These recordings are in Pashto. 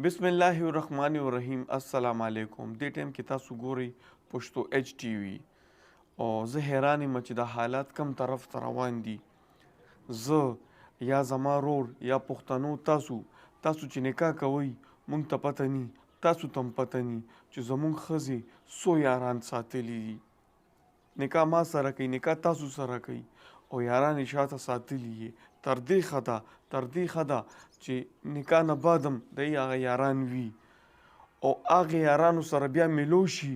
بسم الله الرحمن الرحیم. السلام علیکم. دې ټایم کې تاسو ګورئ پښتو ایچ ټي وي او زه حیران یم چې دا حالات کم طرف ته روان دي. زه یا زما رور یا پښتنو تاسو چې نکاح کوئ مونږ ته پته نی، تاسو ته هم پته نی چې زمونږ ښځې څو یاران ساتلي دي. نکاح ما سره کوي، نکاح تاسو سره کوي او یاران یې شاته ساتلي یې. تر دې حده چې نکاح نه بعد هم د هغه یاران وي او هغې یارانو سره بیا میلو شي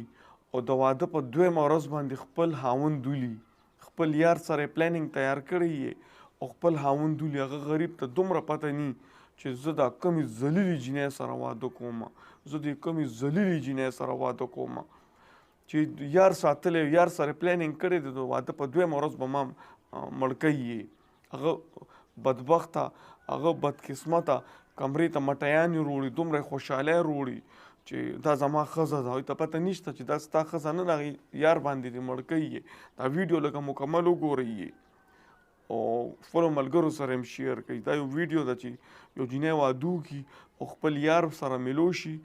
او د واده په دویمه ورځ باندې خپل خاوند ولي، خپل یار سره یې planning تیار کړی یې او خپل خاوند ولي. هغه غریب ته دومره پته نی چې زه دا کمې ذلیلې جینۍ سره واده کوم، زه دې کمې ذلیلې جینۍ سره واده کوم چې یار ساتلی، یار سره planning کړی دی، د واده په دویمه ورځ به ما مړ کوي یې. هغه بدبخته، هغه بدقسمته کمرې ته مټیانې روړي، دومره یې خوشحالی روړي چې دا زما ښځه ده. هغوی ته پته نشته چې دا ستا ښځه نه ده، هغې یار باندې دې مړ کوي یې. دا ویډیو لږه مکمل وګورئ یې او خپلو ملګرو سره هم share کړئ. دا یو ویډیو ده چې یو جینۍ واده وکړي او خپل یار سره میلو شي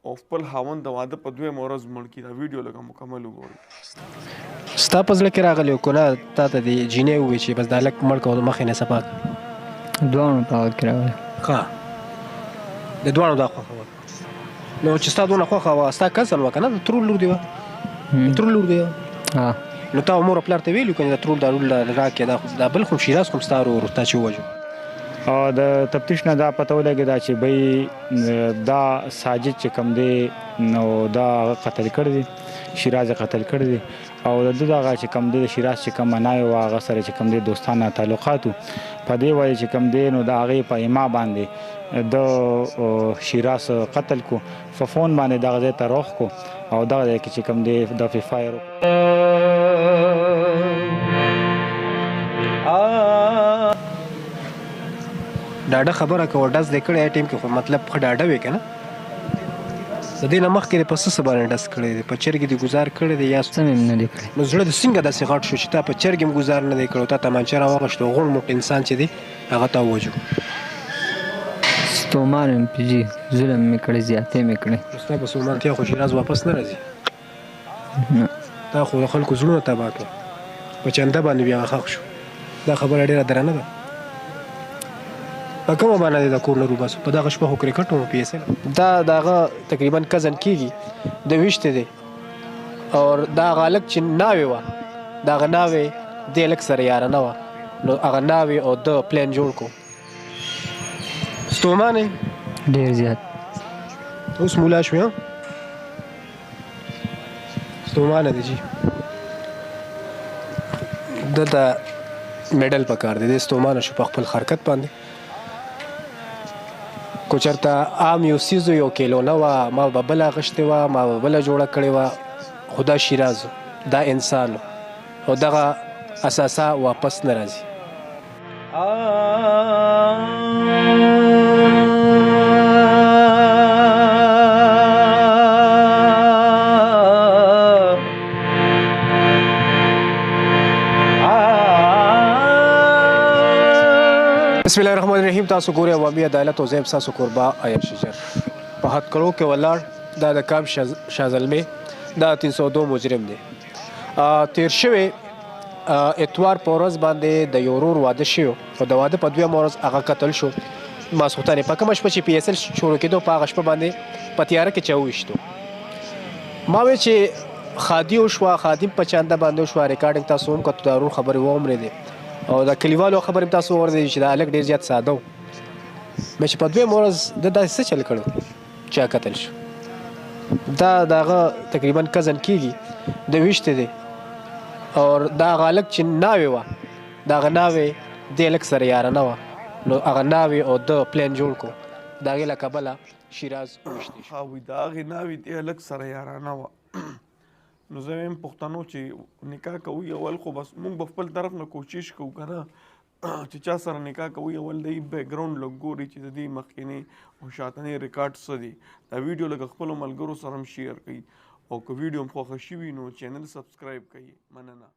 او خپل خاوند د واده په دویمه ورځ مړ کړي. دا ویډیو لږه مکمل وګورئ. ستا په زړه کې راغلی و که نه تا ته دې جینۍ وویل چې بس دا هلک مړ کړه او مخ یې نه صفا کړه؟ دواړو په هغه کې راغلی. ښه، د دواړو دا خوښه وه. نو چې ستا دونه خوښه وه، ستا cousin وه که نه؟ د ترور لور دې وه؟ د ترور لور دې وه؟ نو تا مور او پلار ته ویلي که نه د ترور دا لور راکړې؟ دا بل خو شیراز خو هم ستا ورور تا چې ووژو. د تفتیش نه دا پته ولګېده چې بی دا ساجد چې کوم دی نو دا هغه قتل کړی دی، شیراز یې قتل کړی دی. او د ده دغه چې کوم دی د شیراز چې کومه ناوې وه هغه سره چې کوم دی دوستانه تعلقات وو. په دې وجه چې کوم دی نو د هغې په ایما باندې د شیراز قتل کو، په فون باندې دغه ځای ته روخ کو او دغه ځای کې چې کوم دی د فی فایر ډاډه خبره کوه. ډز دې کړی ټیم کې خو مطلب ښه ډاډه وې که نه؟ د دې نه مخکې دې په څه څه باندې ډز کړی دی؟ په چرګې دې ګوزار کړی دی یا څه مې هم نه دی کړی؟ نو زړه دې څنګه داسې غټ شو چې تا په چرګې هم ګوزار نه دی کړی او تا تمانچه راواغېسته او غوڼ موټ انسان چې دی هغه تا ووژو؟ ستومان یم پې جي، ظلم مې کړی، زیاتی مې کړی. نو ستا په ستومانتیا خو شیراز واپس نه راځي. نه، تا خو د خلکو زړونه تباه کړل، په چنده باندې بیا ښخ شو. دا خبره ډېره درنه ده. په کومه باندې د کور نه روباسو؟ په دغه شپه خو کرکټ وم، پي ایس ایل. دا د هغه تقریبا cousin کېږي، د ویشتې دی. او دا هغه هلک چې ناوې وه، د هغه ناوې دې هلک سره یارانه وه، نو هغه ناوې او ده پلان جوړ کړو. ستومان یې؟ ډېر زیات. اوس مولا شوې؟ ستومانه دی جي. دلته medal پکار دی. دی ستومانه شو په خپل حرکت باندې. که چېرته عام یو څیز یو کیلو نه وه، ما به بله اخیستې وه، ما به بله جوړه کړې وه، خو دا شیراز دا انسان او دغه اساسا واپس نه راځي. بسم الله الرحمن الرحیم. تاسو ګورئ عوامي عدالت او زه یم ستاسو کوربه عیار شجر. په هتکړو کې ولاړ دا د کام شازلمې دا 302 مجرم دی. تیر شوی اتوار په ورځ باندې د یو ورور واده شوی او د واده په دویمه ورځ هغه قتل شو. ماسخوتن په کومه شپه چې پي ایس ایل شروع کېدو په هغه شپه باندې په تیاره کې چا وویشتو. ما وی چې خادي وشوه، خادي په چانده باندې وشوه. recording تاسو هم کتو، د ورور خبرې واورېدې او د کلیوالو خبرې هم تاسو واورېدې چې دا هلک ډېر زیات ساده و. مې چې په دویمه ورځ ده داسې څه چل کړو چې هغه قتل شو. دا د هغه تقریبا cousin کېږي، د ویشتې دی. او دا هغه هلک چې ناوې وه، د هغه ناوې دې هلک سره یارانه وه، نو هغه ناوې او ده پلان جوړ کړو، د هغې له کبله شیراز وویشتی شو. ښه وایي د هغې ناوې دې هلک سره یارانه وه. نو زه وایم پښتنو چې نکاح کوي اول خو بس موږ به خپل طرف نه کوشش کوو که نه چې چا سره نکاح کوي اول د background لږ ګوري چې د دې مخکینی او شاتنی ریکارډ څه دی. دا ویډیو لږ خپلو ملګرو سره هم share کړئ او که ویډیو هم خوښه شوي نو channel subscribe کړئ. مننه.